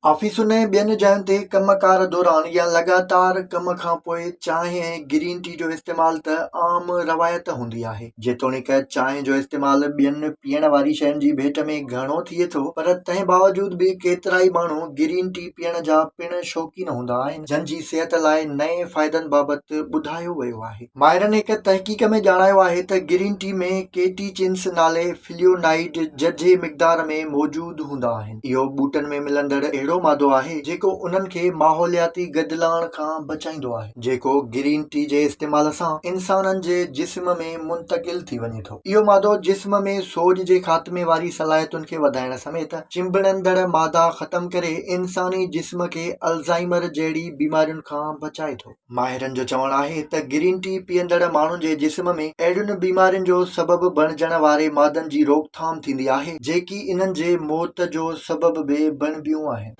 آفيسن ۽ ٻين جاين تي ڪم ڪار دوران يا لڳاتار ڪم کان پوء چانهه ۽ گرين ٽي جو استعمال ته عام روايت هوندي آهي. جيتوڻيڪ چانهه جو استعمال ٻين پيئڻ واري شين جي ڀيٽ ۾ گهڻو ٿئي ٿو پر تنهن باوجود به ڪيترائي ماڻهو گرين ٽي پيئڻ جا پڻ شوقين هوندا آهن جن جي صحت لاء نئين فائدن بابت ٻڌايو ويو آهي. ماهرن هڪ تحقيق ۾ ڄاڻايو آهي ته گرين ٽي ۾ ڪيٽيچنس نالي فليونائيڊ ججهي مقدار ۾ موجود هوندا آهن. اهو ٻوٽن ۾ ملندڙ اهڙو مادو آهي جيڪو انهن کي ماحولياتي گدلاڻ کان بچائيندو آهي جيڪو گرين ٽي جي استعمال سان انسانن جي جسم ۾ منتقل ٿي وڃي ٿو. اهو مادو جسم ۾ سوڄ جي خاتمي واري صلاحيتن کي وڌائڻ سميت چنبڙندڙ مادا ختم ڪري انساني جسم کي الزائمر جهڙي بيمارين کان بچائي ٿو. ماهرن جو چوڻ آهي ته گرين ٽي پيئندڙ ماڻهن جي جسم ۾ اهڙين بيمارين جو سبب بڻجڻ واري مادن جي روڪٿام ٿيندي آهي جيڪي انهن جي موت جو سبب به بڻبيون آهن.